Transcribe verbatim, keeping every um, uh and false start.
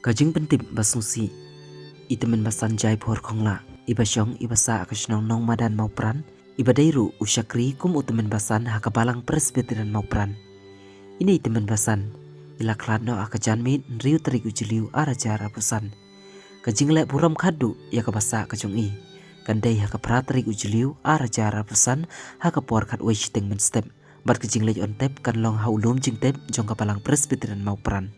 Ka jingpyntip ba sngewsih. I Tymmen Basan Jaiphor Khonglah, iba shong iba sah ha ka shnong Nongmadan Mawpran, iba dei ruh u shakri kum u Tymmen Basan ha ka Balang Presbyterian Mawpran. Ine i Tymmen Basan i la khlad noh ha ka janmiet hynriew tarik u Jylliew ar hajar arphew san. Ka jingleh burom khatduh ïa kaba sah ka jong i kan dei ha ka phra tarik u Jylliew ar hajar arphew san ha ka por khatwei shiteng mynstep. Bad ka jingleit on tep kan long ha u lum jingtep jong ka Balang Presbyterian Mawpran.